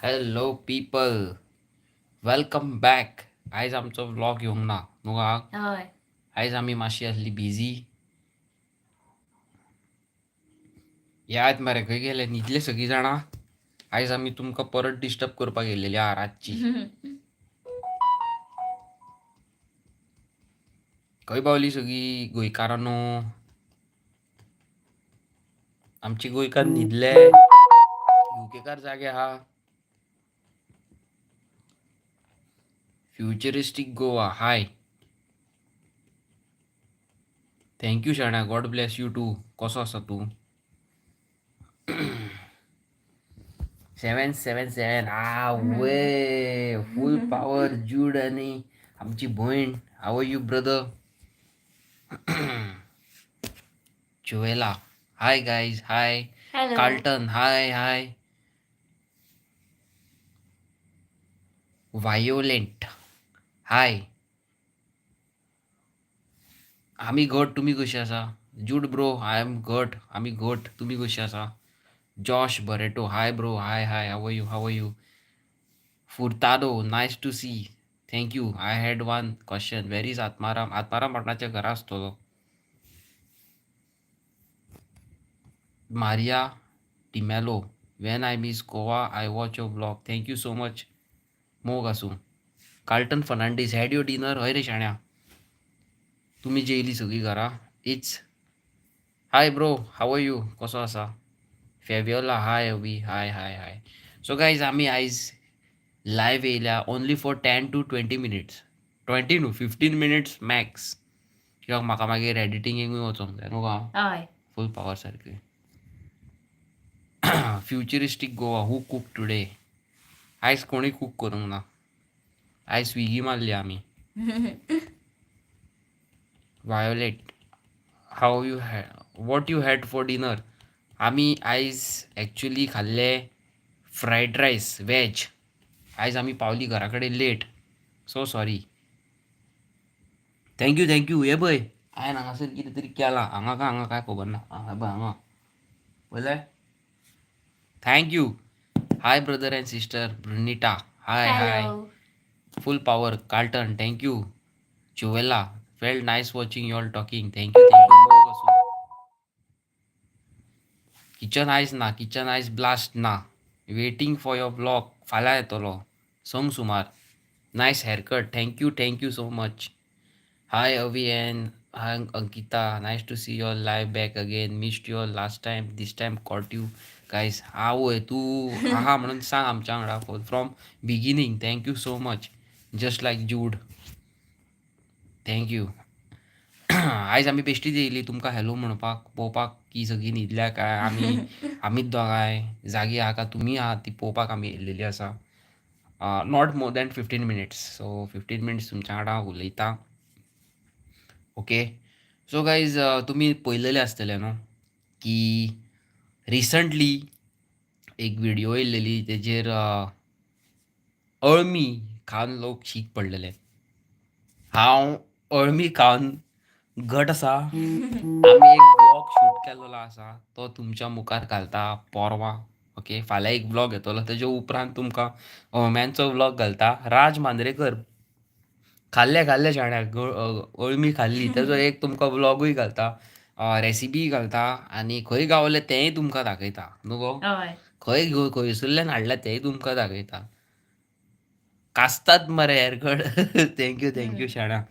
Hello people, welcome back. आयज आमचो vlog येवंक ना न्हू गा? हय. आयज आमी मातशी आसली बिजी. याद मरे, खंय गेले? न्हिदले सगळीं जाणां. आयज आमी तुमकां परत डिस्टर्ब करपाक येयलेली आहा रातची. खंय पावली सगळीं गोंयकारांनो? आमची गोंयकार न्हिदले, युकेकार जागे आहा. Futuristic Goa, hi. Thank you शाण्या, गॉड ब्लेस you to. कसो आसा तूं? 777 आवय, फूल पावर. जूड आनी आमची भयण. How you brother? Joela, hi guys, hi. Hello. Carlton, hi hi. Violent, hi. आमी घट, तुमी कशी आसा? जूड ब्रो, I am घट. आमी घट, तुमी कशी आसा? Josh Barreto, hi bro, hi hi. How you, how you? Furtado, nice to see. Thank you. I had one question, where is Atmaram? Atmaram पाटणाच्या घरा आसतलो. Maria D'Mello, when I miss Goa I watch your vlog. Thank you so much. मोग आसूं. Carlton Fernandes, had your dinner? हय रे शाण्या, तुमी जेयली सगळीं घरा? It's hi bro, how are you? कसो आसा? Fabiola, hi. Avi, hi hi hi. So guys, आमी आयज लायव्ह येयल्या only for 10 to 20 minutes, 20 न्हू, 15 मिनिट्स मॅक्स, कित्याक म्हाका मागीर एडिटिंगेकूय वचोंक जाय न्हू गा. हय. फूल पावर सारकी. Futuristic Goa, who cook today? आयज कोणी कूक करूंक ना, आयज स्विगी मारली आमी. Violet, how you ha what you had for dinner? आमी आयज एक्चुली खाल्ले फ्रायड रायस वेज. आयज आमी पावली घरा कडेन late, so sorry. Thank you, thank you. हे पळय, हांवें हांगासर कितें तरी केलां. हांगा काय हांगा काय खबर ना. हांगा पळय, हांगा पळयलें. Thank you. Hi brother and sister. Brunita, hi hi. Hello. Full power Carlton, thank you. Joela, felt nice watching you all talking. Thank you, thank you. मोग आसूं. किचन आयज ना, किचन आयज ब्लास्ट ना. Waiting for your vlog. फाल्यां येतलो संक सुमार. Nice haircut. Thank you, thank you so much. Hi Avi and hi Ankita, nice to see your live back again. Missed your last time, this time caught you guys. आवय, तूं आहा म्हणून सांग आमच्या वांगडा from beginning. Thank you so much. Just like Jude, thank you. आयज आमी बेश्टीच येयली तुमकां हॅलो म्हणपाक, पळोवपाक की सगळीं न्हिदल्या काय आमी, आमीच दोगांय जागी आहा काय तुमी आहा ती पळोवपाक आमी येयलेली आसा. Not more than 15 minutes, so 15 minutes तुमच्या वांगडा उलयता. ओके, सो गायज, तुमी पळयलेले आसतले न्हू की रिसंटली एक व्हिडिओ येयलेली, तेजेर अळमी खावन लोक शीक पडलेले. हांव अळमी खावन घट आसा. आमी एक व्लॉग शूट केलेलो आसा, तो तुमच्या मुखार घालता पोरवां. ओके, फाल्यां एक व्लॉग येतलो, तेजे उपरांत तुमकां अळम्यांचो व्लॉग घालता. राज मांद्रेकर खाल्ले खाल्ले शाण्याक अळमी खाल्ली, तेजो एक तुमकां व्लॉगूय घालता, रेसिपी घालता आनी खंय गावले तेंय तुमकां दाखयता न्हू गो? हय. खंय खंयसरल्यान हाडल्या तेंय तुमकां दाखयता. कास्तात मरे haircut. Thank you, thank you शाणा.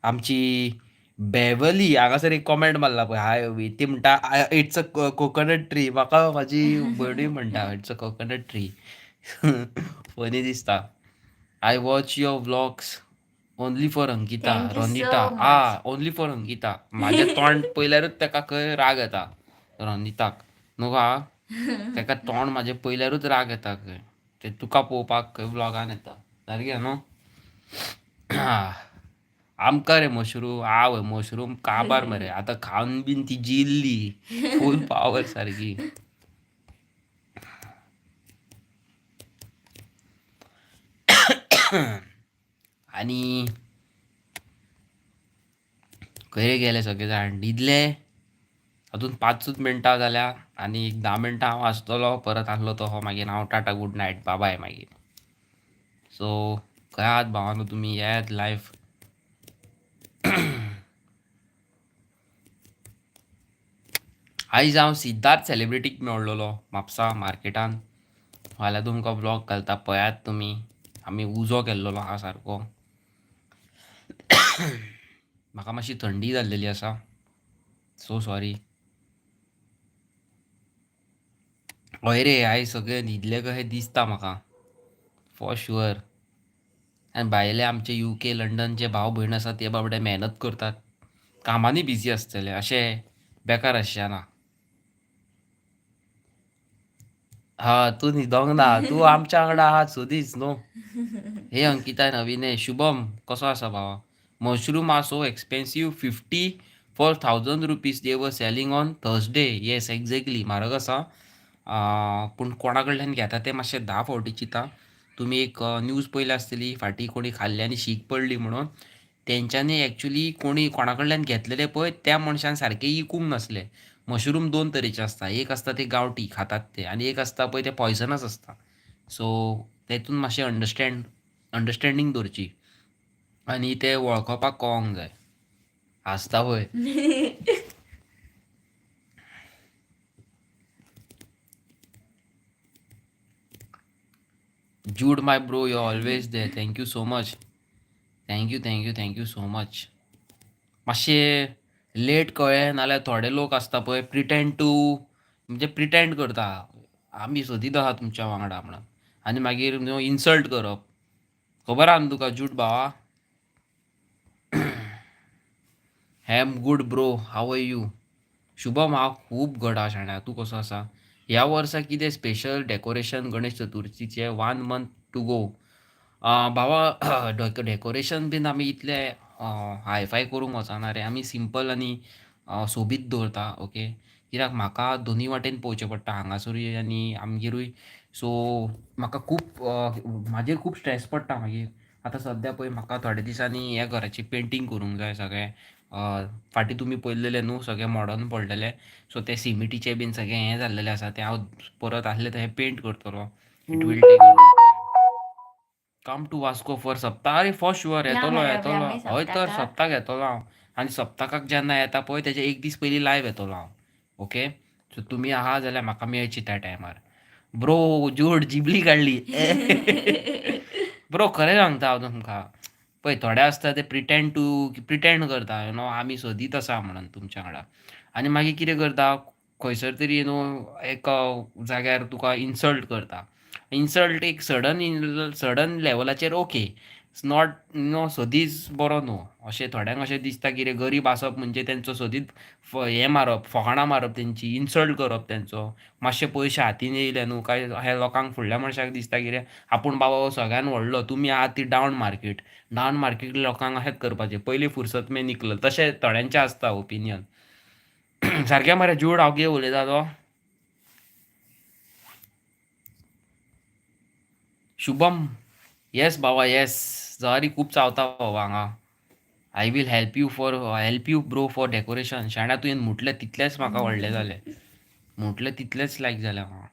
आमची बेवली हांगासर एक कॉमेंट मारला पळय, हाय अवी. ती म्हणटा, it's a coconut tree. म्हाका म्हाजी भयणूय म्हणटा, it's a coconut tree. Funny दिसता. I watch your vlogs only for Ankita. Thank you so Ronita. Much. Ah, only for Ankita. म्हाजें तोंड पळयल्यारूच तेका खंय राग येता रोनिताक न्हू गा? तेका तोंड म्हाजें पळयल्यारूच राग येता खंय. ते तुका पळोवपाक खंय व्लॉगान येता सारकें न्हू? आमकां रे मशरूम, आवय, मशरूम काबार मरे. आतां खावन बीन ती जिल्ली फूल पावर सारकी. आनी खंय गेले सगळे जाण? न्हिदले? अजून 5च मिनटां जाल्या आनी एक 10 मिनटां हांव आसतलो. परत आहलो तो हो मागीर हांव टाटा, गुड नायट, बाय मागीर. सो खंय आहात भावानो तुमी? येयात लायव्ह. आयज हांव सिद्धार्थ सेलिब्रिटीक मेळलेलो म्हापसा मार्केटान. फाल्यां तुमकां ब्लॉग घालता, पळयात तुमी. आमी उजो केल्लो आहा सारको. म्हाका मातशी थंडी जाल्लेली आसा, सो सॉरी. हय रे, आयज सगळे न्हिदले कशें दिसता म्हाका फॉर शुअर. आनी भायले आमचे UK लंडनचे भाव भयण आसा ते बाबडे मेहनत करतात, कामांनी बिजी आसतले, अशें बेकार आसचे ना. हा, तूं न्हिदोंक ना, तूं आमच्या वांगडा आहा सोदीच न्हू. हे अंकिता नवीने, शुभम कसो आसा भावा? Mushroom are so expensive, 54,000 rupees they were selling on Thursday. Yes, exactly, म्हारग आसा. पूण कोणा कडल्यान घेता तें मातशें 10 फावटी चिंता. तुमी एक न्यूज पळयल्या आसतली फाटीं, कोणी खाल्ली आनी शीक पडली म्हणून. तेंच्यांनी एक्चुली कोणी कोणा कडल्यान घेतलेले पळय त्या मनशान सारकें इकूंक नासलें. मशरूम दोन तरेचे आसता. एक आसता ते गांवठी खातात ते आनी एक आसता पळय ते पॉयजनस आसता. सो तेतून मातशें अंडरस्टँडींग दवरची आनी ते वळखपाक कळोंक जाय. हांसता पळय. Jude, my bro, you always there. Thank you so much. Thank you, thank you, thank you so much. मातशें लेट कळ्ळें नाल्यार थोडे लोक आसता पळय प्रिटेंड टू, म्हणजे प्रिटेंड करता आमी सदींच आहा तुमच्या वांगडा म्हणून, आनी मागीर न्हू इन्सल्ट करप. खबर आहा न्हू तुका जूड भावा? Am good bro, how are you? Shubham, हांव खूब घट आहा शाण्या, तूं कसो आसा? ह्या वर्सा कितें स्पेशल डेकोरेशन गणेश चतुर्थीचें? One month to go. भावा, डेकोरेशन बीन आमी इतलें हायफाय करूंक वचना रे. आमी सिंपल आनी सोबीत दवरता, ओके. कित्याक म्हाका दोनूय वाटेन पळोवचें पडटा, हांगासरूय आनी आमगेरूय. सो म्हाका खूब म्हाजेर खूब स्ट्रेस पडटा मागीर. आतां सद्या पळय म्हाका थोड्या दिसांनी ह्या घराची पेंटींग करूंक जाय सगळें. फाटीं तुमी पळयल्लेलें न्हू सगळें मॉडर्न पडलेलें. सो तें सिमिटीचें बीन सगळें हें जाल्लेलें आसा, तें हांव परत आहलें तशें पेंट करतलो. It will take. Come to Vasco for सप्ता. अरे, फॉर शुअर. या येतलो. मरे अभी येतलो. आमी हय तर. सप्तकाक. सप्ताक येतलो हांव आनी सप्तकाक जेन्ना येता पळय तेजे एक दीस पयलीं लायव येतलो हांव. ओके, सो तुमी आहा जाल्यार म्हाका मेळची त्या टायमार. ब्रो जूड जिबली काडली. ब्रो, खरें सांगता हांव तुमकां, पळय थोडे आसता ते प्रिटेंड टू प्रिटेंड करता, you know, आमी सदींच आसा म्हणून तुमच्या वांगडा, आनी मागीर कितें करता, खंयसर तरी न्हू एका जाग्यार तुका इन्सल्ट करता. इन्सल्ट एक सडन सडन लेवलाचेर ओके, it's not no सदींच बरो न्हू. अशें थोड्यांक अशें दिसता कितें गरीब आसप म्हणजे तेंचो सदींच हें मारप, फकाणां मारप, तेंची इन्सल्ट करप. तेंचो मातशे पयशे हातीन येयले न्हू काय ह्या लोकांक, फुडल्या मनशाक दिसता कितें आपूण बाबा सगळ्यान व्हडलो, तुमी आहात ती डावन मार्केट. डावन मार्केट लोकांक अशेंच करपाचें, पयली फुरसत में निकलत, तशें थोड्यांचें आसता ओपिनियन. सारकें मरे जूड, हांव कितें उलयता तो? शुभम, येस बाबा, येस. जवारी खूब चावता बाबा हांगा. I will help you bro for decoration. शाण्या, तुवें म्हटलें तितलेंच म्हाका व्हडलें जालें. म्हटलें तितलेंच लायक जालें म्हाका.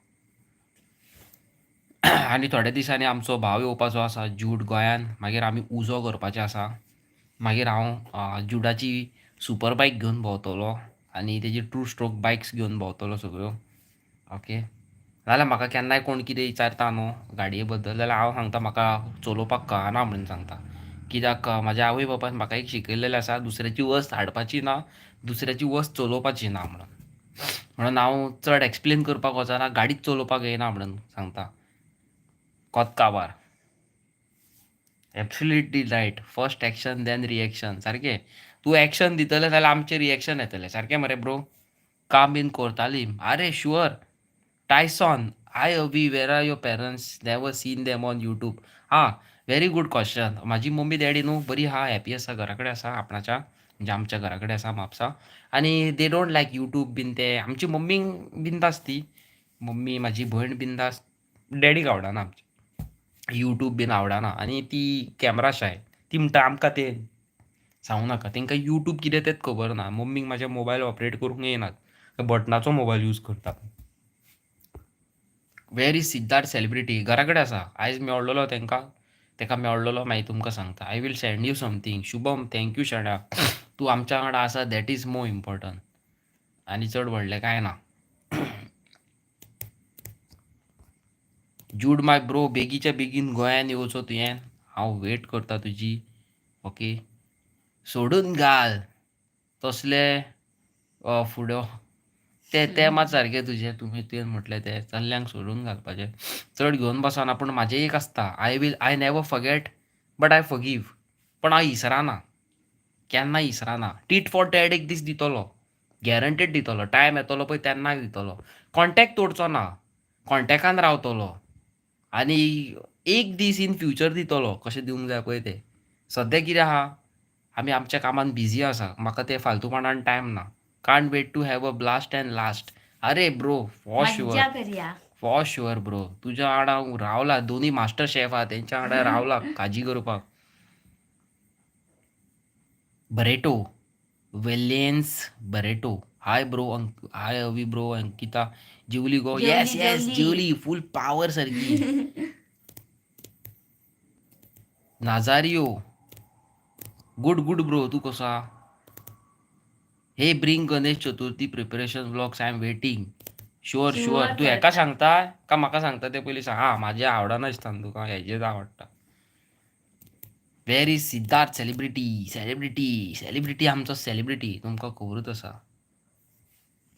आनी थोड्या दिसांनी आमचो भाव येवपाचो आसा जूड गोंयान. मागीर आमी उजो करपाचें आसा. मागीर हांव जुडाची सुपर बायक घेवन भोंवतलो आनी तेजी टू स्ट्रोक बायक्स घेवन भोंवतलो सगळ्यो. ओके, नाल्यार म्हाका केन्नाय कोण कितें विचारता न्हू गाडये बद्दल जाल्यार हांव सांगता म्हाका चलोवपाक कळना म्हणून सांगता. कित्याक म्हाज्या आवय बापायन म्हाका एक शिकयलेलें आसा, दुसऱ्याची वस्त हाडपाची ना, दुसऱ्याची वस्त चलोवपाची ना म्हणून. म्हणून हांव चड एक्सप्लेन करपाक वचना, गाडीच चलोवपाक येयना म्हणून सांगता. कोत काबार. Absolutely right. First action then reaction. सारकें. तूं एक्शन दितलें जाल्यार आमचें रिएक्शन येतलें. सारकें मरे ब्रो? काम बीन करताली. आरे sure. Tyson, hi Avi, where are your parents? Never seen them on YouTube. हां, व्हेरी गूड क्वेश्चन. म्हाजी मम्मी डॅडी न्हू बरी आहा, हॅपी आसा, घरा कडेन आसा आपणाच्या, म्हणजे आमच्या घरा कडेन आसा म्हापसा. आनी they don't like YouTube बीन ते. आमची मम्मी बिंदास ती. मम्मी, म्हाजी भयण बिंदास. डॅडीक आवडना आमच्या यूट्यूब बीन आवडना आनी ती कॅमरा शाय. ती म्हणटा आमकां तें सांगू नाका. तेंकां यूट्यूब कितें तेंच खबर ना. मम्मीक म्हाज्या मोबायल ऑपरेट करूंक येयनात. बटनाचो मोबायल यूज करता. Where is Siddharth celebrity? घरा कडेन आसा. आयज मेळलेलो तांकां, ताका मेळलेलो. मागीर तुमकां सांगता. I will send you something. Shubham, thank you शाण्या. तूं आमच्या वांगडा आसा, that is more important. आनी चड व्हडलें कांय ना. जूड माय ब्रो, बेगीच्या बेगीन गोंयान येवचो तुवें. हांव वेट करता तुजी. ओके, सोडून घाल तसले फुडो ते ते मात सारके तुजें. तुमी तुवें म्हटलें तें चल्ल्यांक सोडून घालपाचें, चड घेवन बसना. पूण म्हाजें एक आसता, I never forget but I forgive. पण हांव इसराना, केन्ना इसराना. टीट फॉर टॅट एक दीस दितलो, गॅरंटेड दितलो. टायम येतलो पळय तेन्ना दितलो. कॉन्टेक्ट तोडचो ना, कॉन्टेक्टान रावतलो आनी एक दीस इन फ्युचर दितलो. कशें दिवंक जाय पळय तें. सद्या कितें आहा, आमी आमच्या कामान बिजी आसा. म्हाका ते फालतूपणान टायम ना. Can't wait to have a blast and last. अरे ब्रो, फॉर शुअर. मज्जा करया. For sure bro. तुज्या वांगडा हांव रावला. दोनी मास्टर शेफ आहा, तेंच्या वांगडा रावला काजी करपाक. Barreto Valens Barreto, hi bro. Hi Avi bro. Ankita जिवली गो? येस. जेवली. येस. जेवली. जेवली, फूल पावर सारकी. नाजारियो, गुड गुड ब्रो, तूं कसो आहा? Hey, bring Ganesh Chaturthi preparation vlogs, I am waiting. Sure sure. Sure. तूं हेका करता. सांगता का म्हाका सांगता तें पयलीं सांग. आं, म्हाजें आवडना दिसता न्हू तुका, हेजेच आवडटा. Where is Siddharth celebrity? Celebrity, celebrity आमचो सेलिब्रिटी तुमकां खबरूच आसा,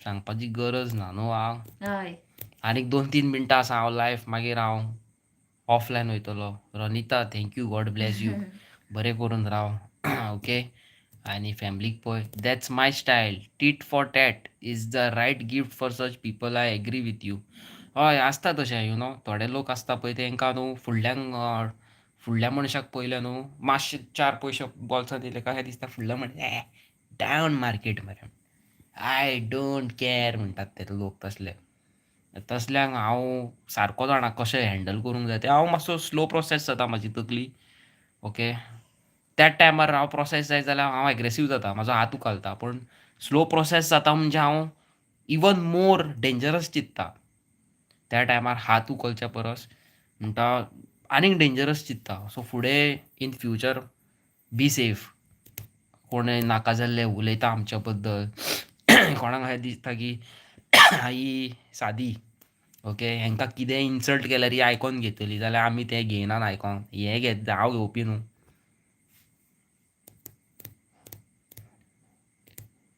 सांगपाची गरज ना न्हू. आं. हय. आनीक 2-3 मिनटां आसा हांव लायफ, मागीर हांव ऑफलायन वयतलो. Ranita, thank you, God bless you. बरें करून राव, ओके, आनी फॅमिलीक पळय. That's my style. Tit for tat is the right gift for such people. I agree with you. हय, आसता तशें. You know, थोडे लोक आसता पळय, तेंकां न्हू फुडल्यांक, फुडल्या मनशाक पळयलें न्हू, मातशे चार पयशे बोल्सांत येयले काय दिसता फुडलो म्हणटा, डावन मार्केट मरे, I don't care म्हणटात ते लोक. तसले तसल्यांक हांव सारको जाणा कशें हँडल करूंक जाय तें. हांव मातसो स्लो प्रोसेस जाता म्हाजी तकली, ओके. त्याच टायमार हांव प्रोसेस जायत जाल्यार हांव एग्रेसीव जाता, म्हाजो हात उखलता. पूण स्लो प्रोसेस जाता म्हणजे हांव इवन मोर डेंजरस चिंत्ता. त्या टायमार हात उखलच्या परस म्हणटा आनीक डेंजरस चिंत्ता. सो फुडें इन फ्युचर बी सेफ. कोणय नाका जाल्लें उलयता आमच्या बद्दल, कोणाक अशें दिसता की ही सादी, ओके, हेंकां कितेंय इन्सल्ट केल्यार ही आयकोन घेतली जाल्यार, आमी तें घेयनात आयकोन. हें घेत हांव घेवपी न्हू.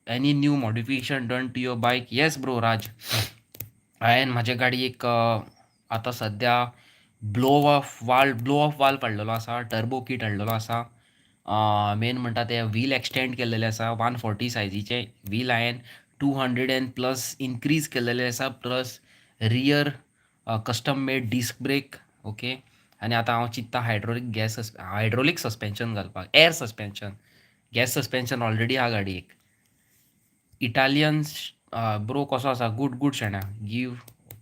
Any new modification done to your bike? Yes bro Raj, हांवें म्हाजे गाडयेक आतां सद्या blow off valve हाडलेलो आसा, टर्बो कीट हाडलेलो आसा. मेन म्हणटा ते व्हील एक्सटेंड केल्लेले आसा. 140 सायजीचे व्हील हांवें 200 and plus increase केलेले आसा, plus rear custom made disc brake, okay. आनी आतां हांव चिंत्ता हायड्रोलीक सस्पेन्शन घालपाक, air suspension. Gas suspension already आहा गाडयेक. इटालियन ब्रो, कसो आसा? गुड गुड शाण्या. Give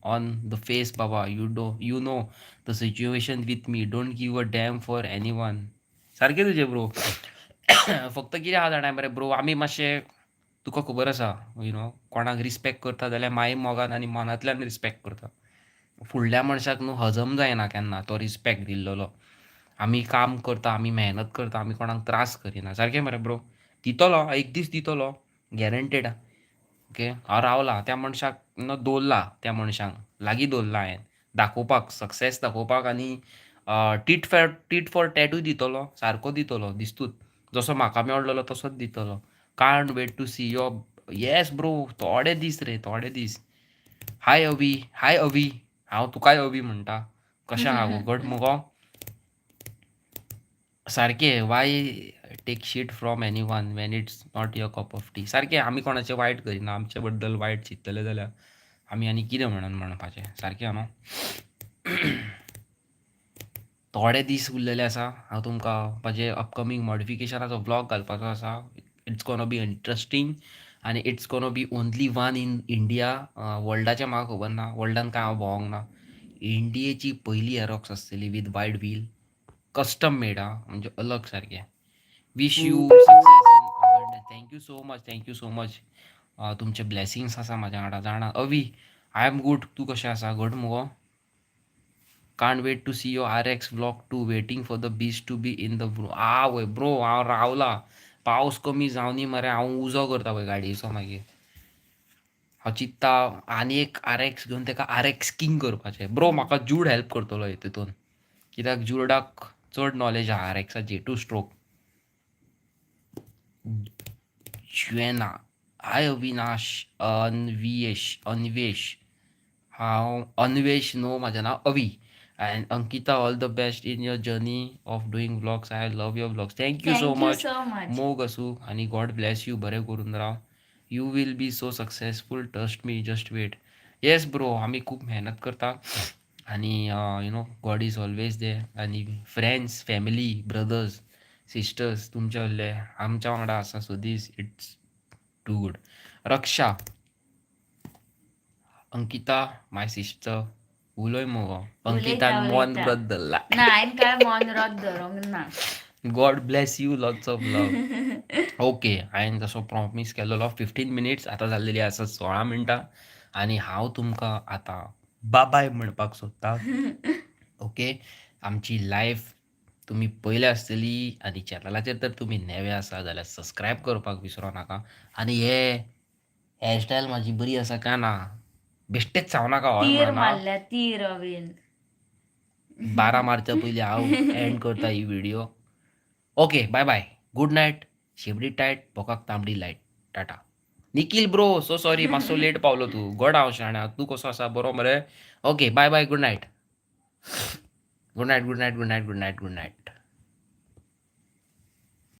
on the face Baba. You know the situation with me, don't give a damn for anyone. सारकें तुजें ब्रो. फक्त कितें आहा जाणा मरे ब्रो, आमी मातशे तुका खबर आसा, you know, कोणाक रिस्पेक्ट करता जाल्यार माय मोगान आनी मनांतल्यान रिस्पेक्ट करता. फुडल्या मनशाक न्हू हजम जायना केन्ना तो रिस्पेक्ट दिल्लोलो. आमी काम करता, आमी मेहनत करता, आमी कोणाक त्रास करिना. सारकें मरे ब्रो? दितलो, एक दीस दितलो, गॅरंटेड, ओके. हांव रावला त्या मनशाक न दवरला, त्या मनशाक लागीं दवरला हांवें दाखोवपाक, सक्सेस दाखोवपाक. आनी टीट फॉर टॅटूय दितलो, सारको दितलो दिस्तूच. जसो म्हाका मेळलेलो तसोच दितलो. Can't wait to see your, yes bro, थोडे दीस रे, थोडे दीस. हाय अवी, हाय अवी. हांव तुकाय अवी म्हणटा. कशें आहा गो? घट मुगो? सारकें. Why take shit from anyone when it's not your cup of tea? सारकें. आमी कोणाचें वायट करिना. आमचे बद्दल वायट चिंततले जाल्यार आमी आनी कितें म्हणून म्हणपाचें? सारकें न्हू? थोडे दीस उरलेले आसा. हांव तुमकां म्हाजे अपकमींग मॉडिफिकेशनाचो व्लॉग घालपाचो आसा. It's gonna be interesting आनी it's gonna be only one in India. वर्ल्डाचें म्हाका खबर ना, वर्ल्डान कांय हांव भोंवोंक ना. इंडियेची पयली एरॉक्स आसतली with wide wheel, custom made. आं, म्हणजे अलग सारकें. Wish you success in. Thank you so much, thank you so much. तुमचे ब्लेसिंग्स आसा म्हाज्या वांगडा जाणा. अवी, I am good. तूं कशें आसा? घट मुगो? Can't wait to see your RX vlog too. Waiting for the beast to be in the bro. आवय ब्रो, हांव रावला. पावस कमी जावनी मरे, हांव उजो करता पळय गाडयेचो. मागीर हांव चिंत्ता आनी एक आर एक्स घेवन ताका आर एक्स किंग करपाचें. ब्रो, म्हाका जूड हेल्प करतलो तितून, कित्याक जुडाक चड नॉलेज आहा आर एक्साची. टू स्ट्रोक जुएना. हाय अविनाश, अन्वियेश, अन्वेश. हांव अन्वेश न्हू, म्हाजें नांव अवी. And Ankita, all the best in your journey of doing vlogs. I love your vlogs. Thank you so Thank you much. So much. मोग आसूं आनी गॉड ब्लेस you. बरें करून राव. You will be so successful, trust me, just wait. Yes bro, आमी खूब मेहनत करता आनी God is always there. आनी फ्रेंड्स, फॅमिली, ब्रदर्स, सिस्टर्स तुमच्या व्हडले आमच्या वांगडा आसा. So this it's too good. Raksha, Ankita my sister, उलय मुगो. अंकितान मौन उलयता. व्रत धरला. ना, हांवें काय मौन व्रत धरूंक ना. God bless you, lots of love. Okay, हांवें जसो प्रॉमीस केलेलो 15 मिनिट्स, आतां जाल्लेली आसा 16 मिनटां आनी हांव तुमकां आतां बाबाय म्हणपाक सोदतां. ओके, आमची लायफ तुमी पळयल्या आसतली आनी चॅनलाचेर तर तुमी नवे आसा जाल्यार सबस्क्रायब करपाक विसरो नाका. आनी हे हेअरस्टायल म्हाजी बरी आसा काय ना, बेश्टेच सांगू नाका हय तीर म्हणना. मारल्या तीर अवीन. 12 मारच्या पयलीं हांव एंड करता ही video. Okay, bye bye, good night. शेंपडी टायट, बोकाक तांबडी light. Tata. Nikhil bro, so sorry, मातसो लेट पावलो तूं. गोड हांव शाण्या, तूं कसो आसा? बरो मरे? Okay, bye bye, good night, good night, good night, good night, good night, good night.